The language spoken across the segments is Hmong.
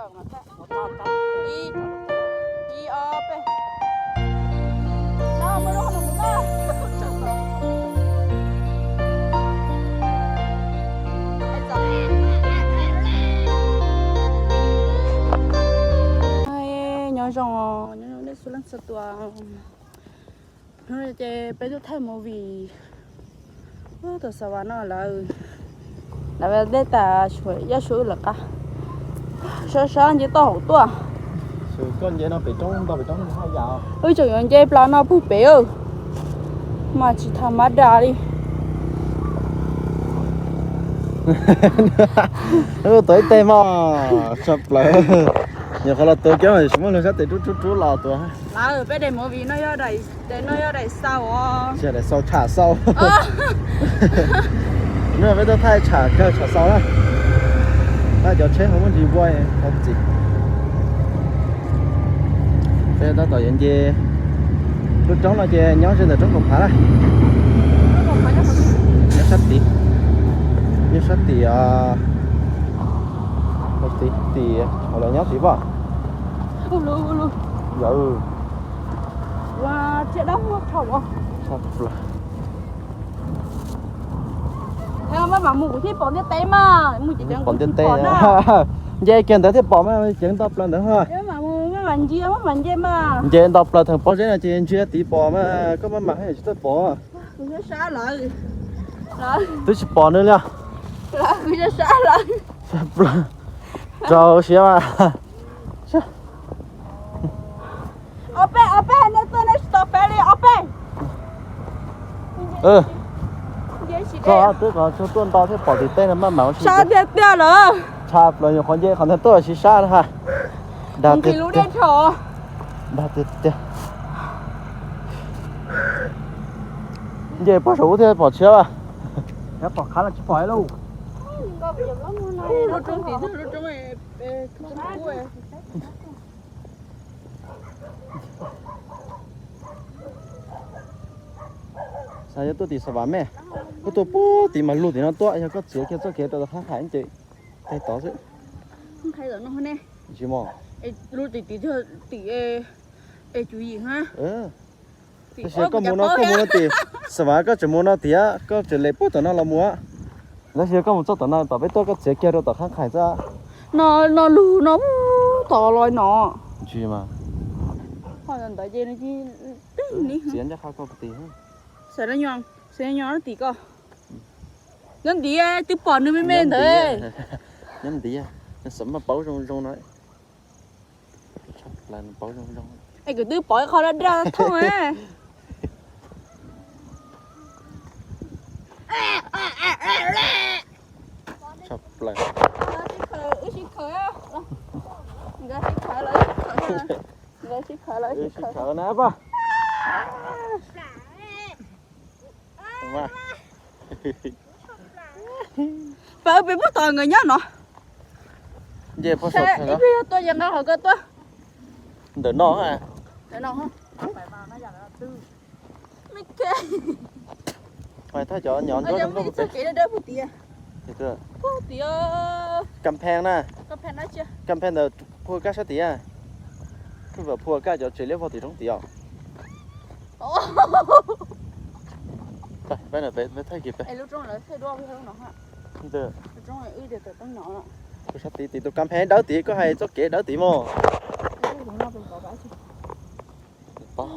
Ib, ib, ob, peb. Nyob zoo, nyob zoo nej txhua leej txhua tus. Hnub no ces peb tuaj thaij movie. Tus xa vas no lawv, lawv dej tas, yaj suav wb lawv qab. Sab sab nce toj hauv tuaj. Wb tseem yuav nce plas no puag pem, mas tsis tham mab da li. Tuav ib teg mog, tshaj plaws. Nyuam qhuav los tuav kiag mas tsis muaj luag sab tes rub rub rub los tuav. Lawv peb daim movie no yog daim, daim no yog daim xaus os. Tsis yog daim xaus, tsham xaus. Hnub no peb tuaj thaij tsham kawg tsham xaus na. Thaij cov tsheb hauv muaj ntsis npua hauv txiv. Peb tab tom yuav nce lub roob no ces nyob ze ntawm roob Koom Phav na. Nyob sab tid, nyob sab tid, tim, tim, lawv nyob tid pom. Yawg. Tshaj plaws. Maj mam mus kuv thiaj pom ntiaj teb mas, mus ces pom ntiaj teb na. Nce kiag ntawd thiaj pom mas, ceev nto plaws ntawd. Maj mam ntsia, maj mam nce mas. Nce nto plaws theem pob zeb no ces ntsia tid pom mas, koj maj mam tsis txawj pom. Kuv sab sab lawv. Twb tsis pom nws li. Kuv sab sab lawv. Rau siab mas. Ob peb, ob peb, nej tuaj nej tsis tau peb li ob peb. Koj twb qhov tuaj nto thiaj pom tim tej no maj mam ua si. Sab tiag tiag lawm. Tshaj plaws, nyuam qhuav nce qhov ntawd tuaj sib sab na ha. Dag tiag tiag. Dag tiag tiag. Nce puag saum ub thiaj pom tshiab. Pom qab los tsis pom lauj. Xav yuav tuaj tim Xav Vam me, koj tuaj puag tim mas lug tim no tuaj, yog koj txiav kiag txoj kev rau tom Khab Khais ces teg tod xwb. Tsis mos. Tab sis koj mus no, koj mus no tim Xav Vam, koj tseem mus no tiag, koj tseem lem puag tom no los mus. Tab sis koj mus txog tom no tom peb tuaj koj txiav kiag rau tom Khab Khais xwb. No, no lug no, tom los no. Tsis mas. Txiav ncaj qha koj puag tim. Xav nyob tim koj. Nyob ntiav twb pom nws me me ntawd. Nyob ntiav, xav mas paub zoo zoo no. Paub zoo zoo. Es kuv twb pom ib qho daj daj thooj. Tshaj plaws. Nkawd sib khaws, nkawd sib khaws lawm, nkawd sib khaws lawm, sib khaws na pog. Pab peb puag tom nkawd nyob no. Nce puag saum ib pliag yog tuaj yeej nqa hauv koj tuaj. Ntawm no. Ntawm no. Hais thaj cov nyob nruab nrog puag tim. Kam pheej na. Kam pheej ntawd phua kab sab tid. Phua kab cov tsev liab vog tim roob tid os. Peb thaj kis peb. Sab tid tim tus kam pheej dawb tid, koj hais txoj kev dawb tid mog.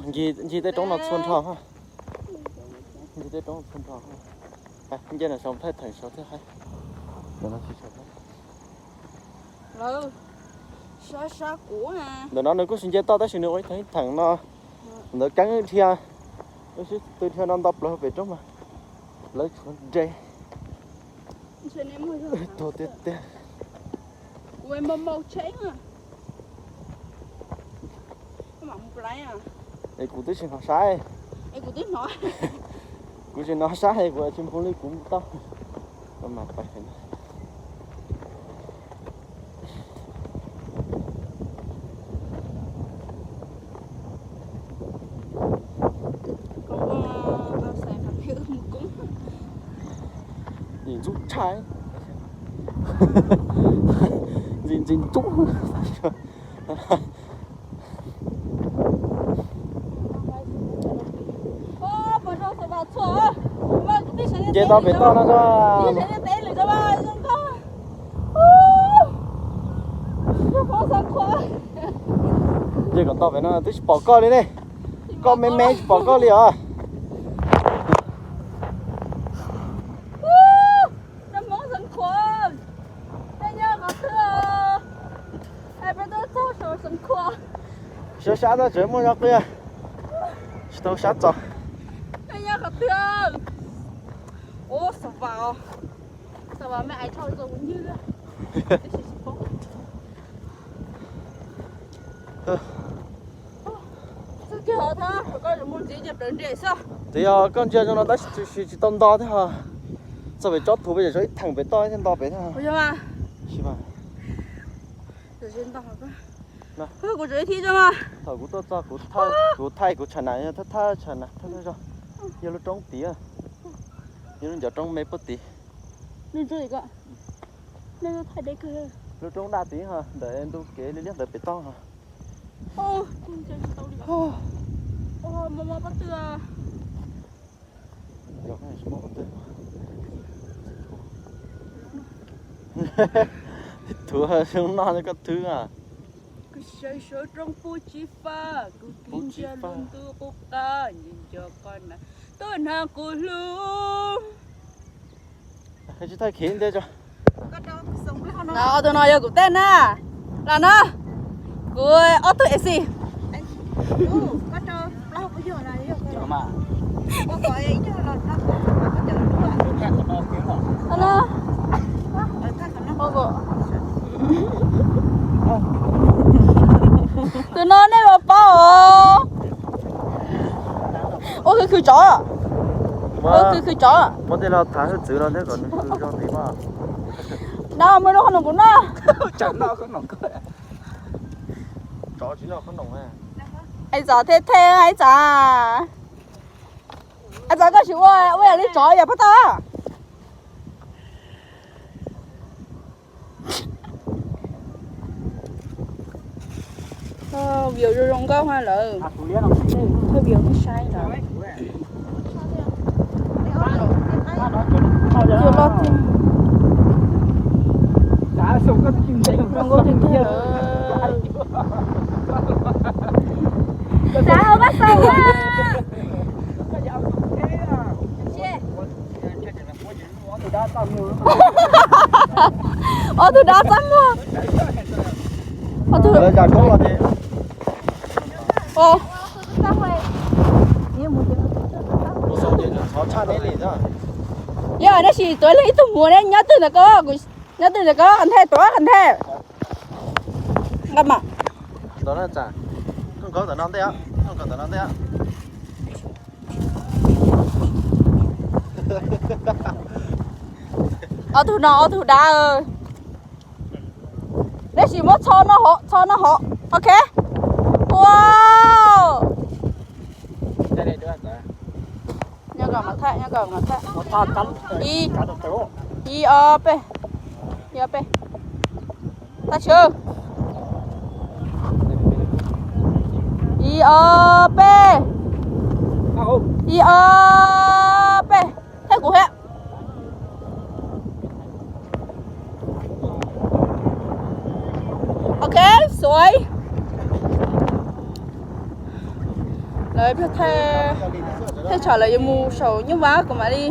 Ncig tej roob no txhua nrho. Ncig tej roob txhua nrho. Nce no saum thaij theem saud thiab. Ntawm no nws kuj tsis nce toj tab sis nws ua ib theem ib theem no. Ntawd keeb dhia, wb sib tw dhia no nto plaws pem roob mas lawv tshuav nres. Tuag tiag tiag. Es kuv twb tsis hnov saib. Kuv tsis hnov saib, kuv tsis mus li kuv tau. Ntxim ntxub tshaj. Ntxim Ntxim ntxub. Nce tau pem toj no. Nce kom tau pem no twb tsis pom koj li ne. Koj me me tsis pom koj li os. Sab sab tab tseem muaj zog qia, tsis tau sab txog. Twb yog koj ntsia zoo no tab sis tsis tau nto thiab ho. Txog pem tsob thuv pem, tsob ib theem pem toj thiaj nto pem thiab. Thaum kuv tuaj txog kuv thaij kuv tsham nas, thaj thaj tsham nas thaj thaj zog. Yog lub roob tid, yog lub ncov roob me puag tid. Lub roob daj tid ho ntawm ntu kev li liab ntawd pem toj ho. Thuv zoo no koj thwb a. Kuv sawv sawv rooj pub tsib fab, kuv kis ntsia lub ntuj qub qab, nco nco qhov na, tuaj hnav kuv hlub. Tsis thaij khiv ntiag tso. Ob tug no yog kuv tej na. Los no, kuv ob tug esi. Tus no nej puas paub os? Ua khwv khwv tsov. Ua khwv khwv tsov. Muab tej los thav hwj txwv no thiab kom nws khwv zoo ntxiv mas. No muaj lub qhob noom kuv noj. Ais txav thej thej ais txav. Ais txav koj tsis ua ua yam li tsov yam pab tau. View zoo zoo nkauj ha lawm. View saib lawm. Cua loj tiag. Zoo nkauj tiag tiag lawm. Ob tug dab txaj muag. Ob tug. Yog tab sis tuav leej ib tug muam ne, nyob twg ntawm ko, nyob twg ntawm ko, qhov nthe tuav qhov nthe. Nqa mas. Ob tug no ob tug dab. Neb sim muab txho no hov, txho no hov. Ok. Wow. Nyob kom mas thaij, nyob kom mas thaij. Ib, ib ob peb, ib ob peb. Tag sw. Ib ob peb. Ib ob peb. Thaij kuv thiab. Ok, sawv. Lawv thaij tsham lawv yuav mus saum nyuj vab, kuv mam li,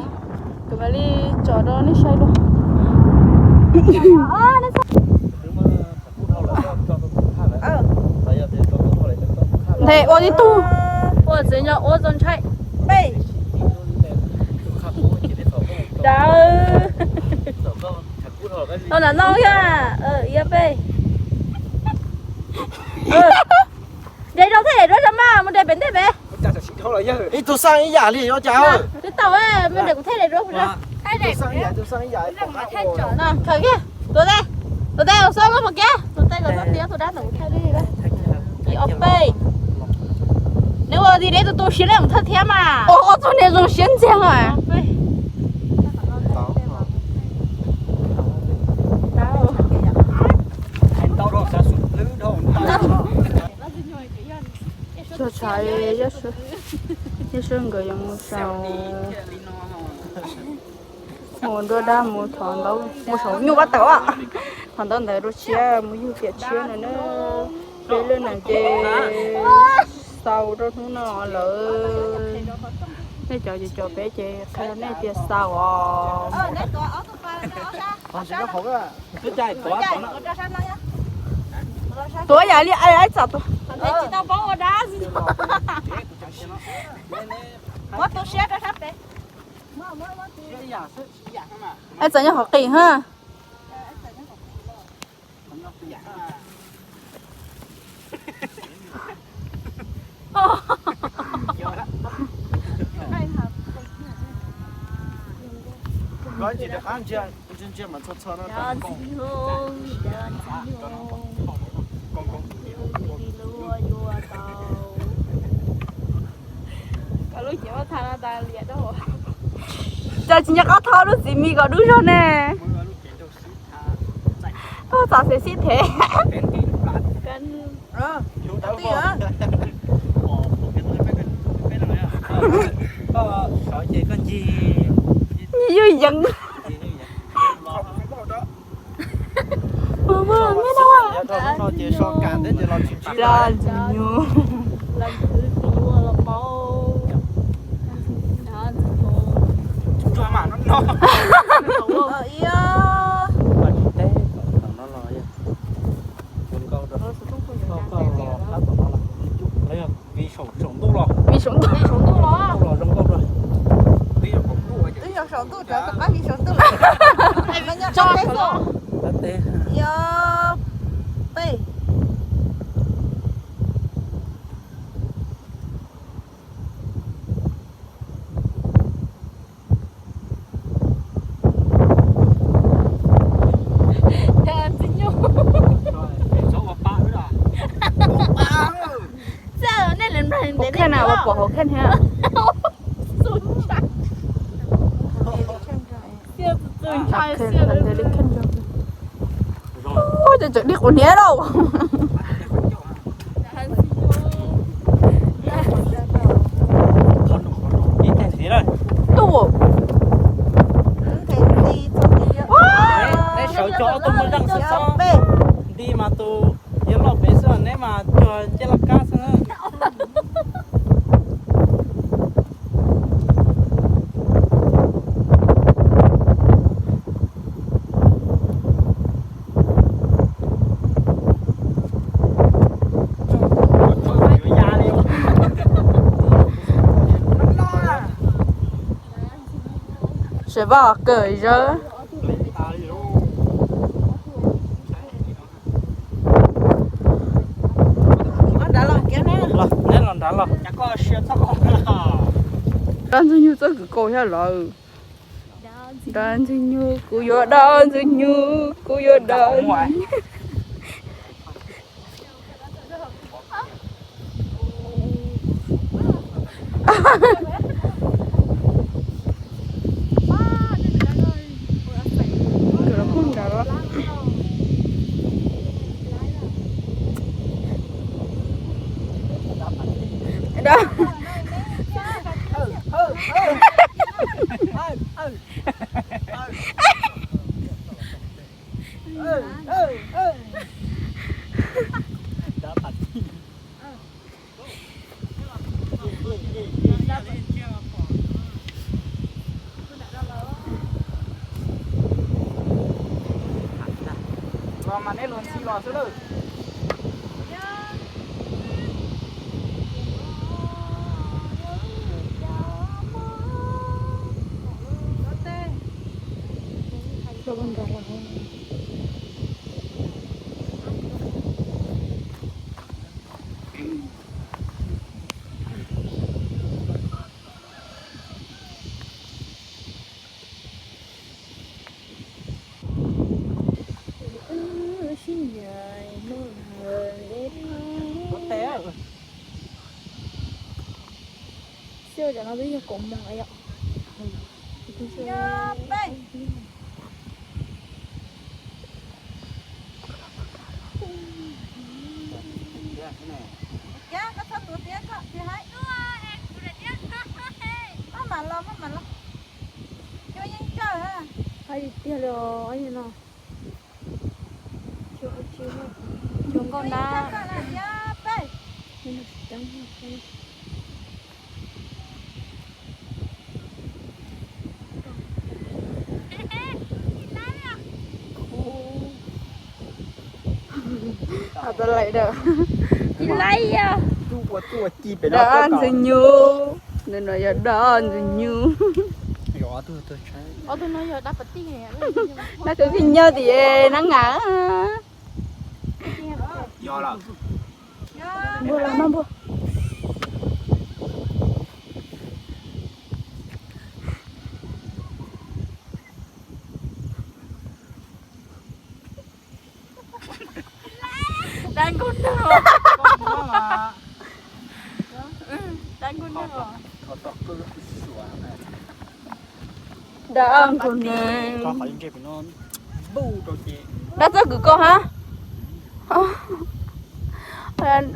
kuv mam li tso rau nej saib dua. Nthe ua tib tug, ua txwv nyo ua txaus ntshai. Peb. Dav. Tau nram no thiab, ib ob peb. Nres rau thiaj daim duab rau mas mus nres pem ntej pem. Ib tug xaj ib yam li yuav cas. Twb tau, mus nres kuv thiaj daim duab. Khaws kiag, tuav tes, tuav tes, ua xab koj mus kiag, tuav tes kom txhob tiab tus dab ntawm kuv thaij li. Ib ob peb. Neb ua li neb tus tu siab neb mus thaij thiab mas. Ob tug niag zoo siab ntxiag os. Hais Txog tshav, Yaj Suab nkawd yuav mus saum, mus nruab dab mus thov ntawv, mus saum nyuj vaj tawm, thov ntawv ntawd rau tshiab mus yug tiam tshiab no na. Peb lub neej ces xaus rau hnub no lawm. Nej cov ces cov peb ces qhia nej tias xaus os. Tuav yam li ai txam tuav. Ai txam nyob qhov qis ha. Cov tsis nco qab thov lub txiv mis kom dub zog ne. Koj txav xev sib thev. Nci ywj yees. Ntxwg Nyug. Vim saum ntuj los. Twb yog saum ntuj, rov qab vim saum ntuj. Tso teb xwb. Yog peb. Hauv khej na, ua pom hauv khej thiab. Ua, tseem tseem dib qus hniav lauj. Tuaj. Neb sawv cog ob tug muaj zeej xwb txhob nti mas tus yawg loj pem xwb neb mas cuag ncej laj kab xwb na. Sawv vaj kawm zawv. Los, neb los nrad los. Dab Ntxwg Nyug txoj kwv kaus thiab lawm. Dab Ntxwg Nyug, kuv yuav dab Ntxwg Nyug, kuv yuav dab Ntxwg Nyug. Los mas neb luag ntxhi los xwb lawm. Cas koj txhob tuav tiab koj tsis hais. Maj mam los, maj mam los. Cua yeej tsawg. Hais tiag li os no. Cua nkauj nab. Tau lawm da. Tsis laib yog dab ntxwg nyug. Nws no yog dab ntxwg nyug. Dab kwv tij nyob tim nab ngas. Npua los mas npua. Dab nkauj neeg. Dab nkauj neeg. Dab nkauj neeg. Dab txawj kwv koj hab.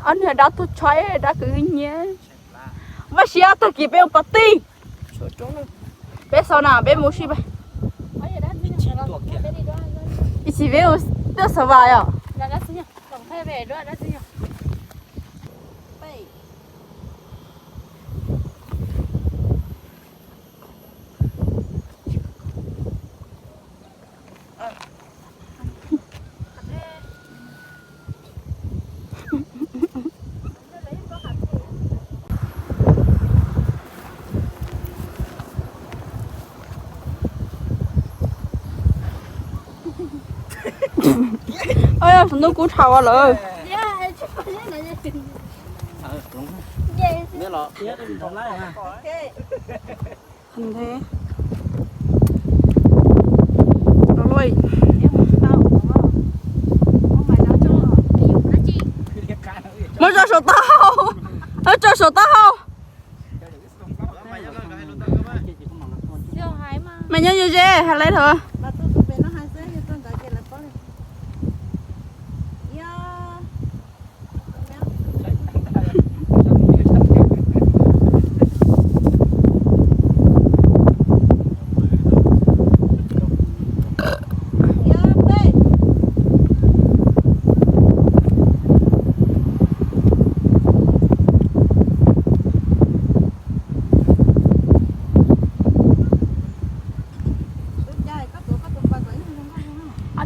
Ob niag dab tuag tshaib, dab kwv nyiab. Vaj siab tag kis peb ua patij. Peb xav na peb mus sib peb. Ib chim peb ua tuaj xav vas yom. Ub, yog tus ntoo kub tshaj lawm. Muab tso saum taub hau, muab tso saum taub hau. Mas nyob ze ze hais lawv thaum.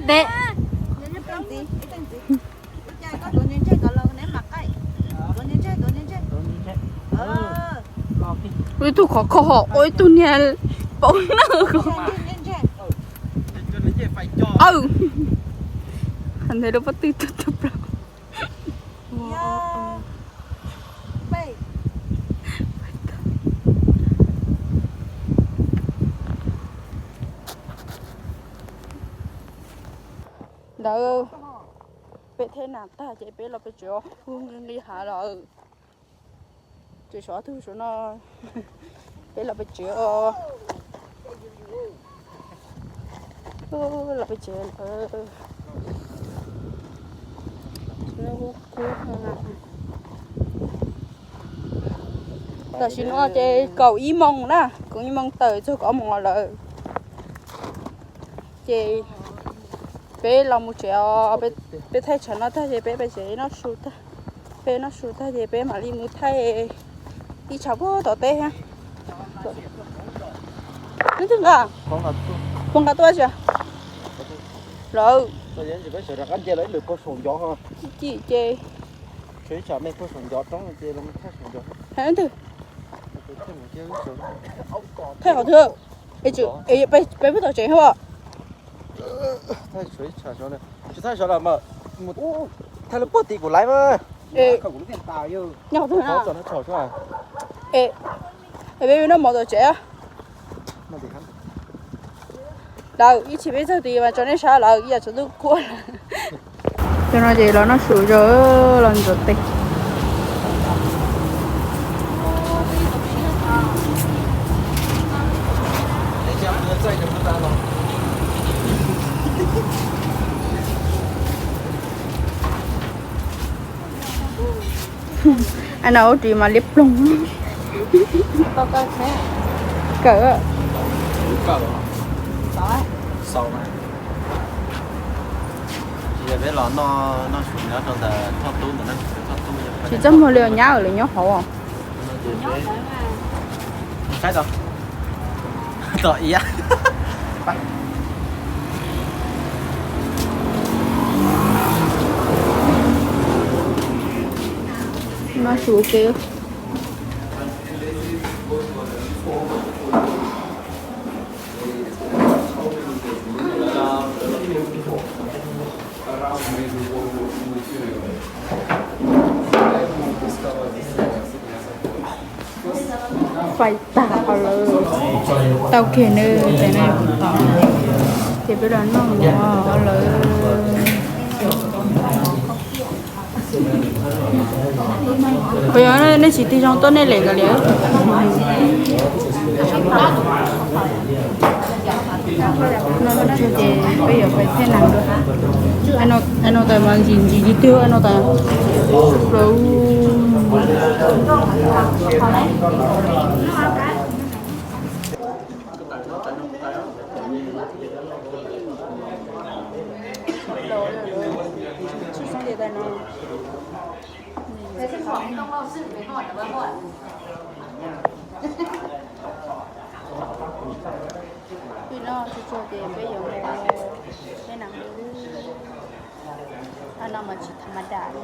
Ntawd. Ib tug khov kho ho ua ib tug niag paum nawj. Aw, ntawd lub pob tw tug tug plaub. Ntawd peb thej nas tag ces peb los pem tsev os, nqi nqi hav lawm. Ces sov tug saum no, peb los pem tsev os. Los pem tsev lawm. Tam sim no ces kaum ib moos na, kaum ib moos tawm txog kaum ob moos lawm. Ces peb los mus tsev os, peb thaij tshav no tag ces peb pem tsev noj su tag. Peb noj su tag ces peb mam li mus thaij ib tshav puag tom teb thiab. Neb twg nqa? Puas nqa tuaj tsis? Lawm. Ci ces. Neb twg? Thaij qhov twg? Peb puag tom tsev hos. Thaij lub puag tim kuv laiv mas. Nyob qhov twg na? Es peb noj mov tom tsev. Lawm, ib chim peb txog tid mas tso nej saib lawm, ib yam tsaus ntuj kuaj. Cov no ces los noj su zog, los ntxuav tes. Ai no ua ris mas liab ploog. Kawm. Tsis txaj muag li os nyab, lawv nyob hauv os. No su ke. Fais tag qhov lawm. Tau kiag nws ces no, ces peb los noj mov lawm. Qhov yog nej tsis tig zoo tuaj nej lem nkaus li. No ces peb yuav fais thej nas dua. Ai no tas mas ntsim ntsim li twg ai no tas. Peb no tsuag tsuag ces peb yuav mus, peb nas, no mas tsis tham ma das li.